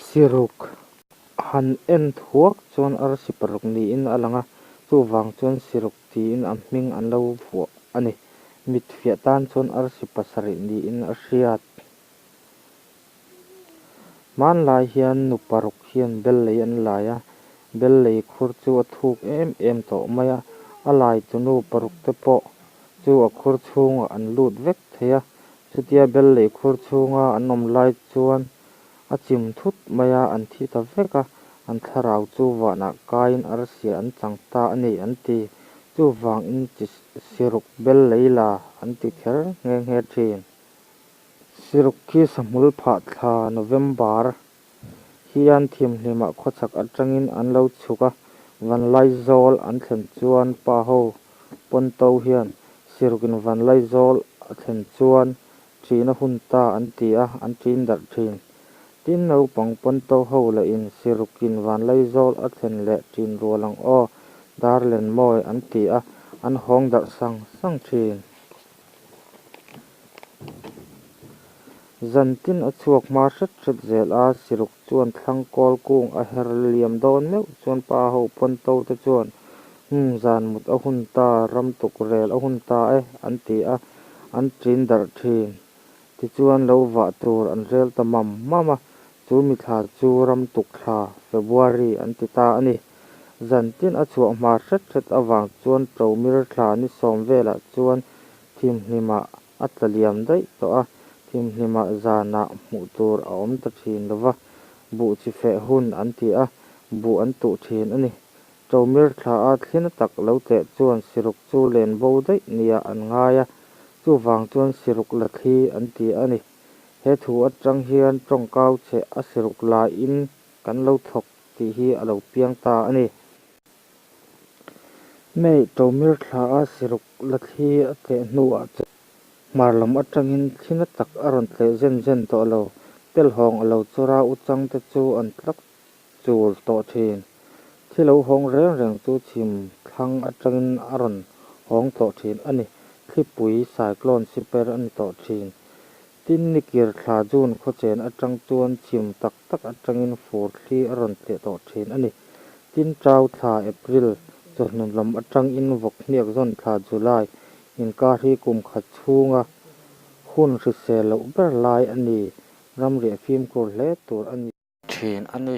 Siruk han en thuak chuan arsi paruk niin a lang a, chuvang chuan siruk tiin a hming an lo vuah a ni. Mit fiah tan chuan arsi pasarih niin a hriat. Hmanlai hian nu paruk hian bel lei an lai a, bel lei khur chu a thuk em em tawh mai a, a lai tu nu paruk te pawh chu a khur chhungah an lut vek thei a, chutia bel lei khur chhunga an awm lai chuan a chim thut mai a, an thi ta vek a, an thlarau chu vanah kaiin arsia an chang ta a ni an ti. Chuvangin chi siruk bel lei la an ti kher nghe nghe thin. Siruk khi sahmul phah thla November hian thimhlimah khawchhak atangin an lo chhuk a, Vanlaizawl an thlen chuan pa ho pawnto hian Sirukin Vanlaizawl a thlen chuan ṭin a hun ta an ti a, an ṭin darh ṭhin. Tin, naupang pawnto ho lahin Sirukin Vanlaizawl a thlen leh ṭin rual ang aw, Darlenmawi an ti a, an hawng darh sang sang ṭhin. Zan tin a chhuak hma hret hret zel a, Siruk chuan thlang kawl kung a her liam dawn meuh chuan pa ho pawnto te chuan, Umm, zan mut a hun ta, ram tuk rel a hun ta e, an ti a, an ṭin darh ṭhin. Tichuan lo vah tur an rel ta mam mam a, chu mithla chu ram tuk thla, February, an ti ta a ni. Zan tin a chhuah hma hret hret avang chuan Ṭomir thla ni sawm velah chuan Thimhlimah a tla liam daih tawh a, thimhlimah zanah hmuh tur a awm ta thin lo va, buh chi feh hun an ti a, buh an tuh thin a ni. Ṭomir thla a thlina tak lo tleh chuan siruk chu len bo daih nia an ngai a, chuvang chuan siruk la thli an ti a ni. He thu atang hian tawngkau cheh a siruk laiin kan lo thawk tih hi a lo piang ta a ni. May Ṭomir thla a siruk la thli a tleh hnuah chuan hmar lam atangin thli na tak a rawn tleh zen zen tawh lo. Telhawng a lo chawr a, uchang te chu an tlak chul tawh thin. Thli lo hawng reng reng chu chhim thlang atangin a rawn hawng tawh thin a ni. Thlipui, cyclone, siper a ni tawh thin. Tin, nikir thla June khawchen atang chuan chhim tak tak atangin fur thli a rawn tleh tawh thin a ni. Tin, Chau thla, April, chawhnu lam atangin vawkhniak zawn thla, July, inkar hi kum khat chhunga hun hrisel loh ber lai a ni. Ramriah fimkhur hle tur a ni. Thin a ni.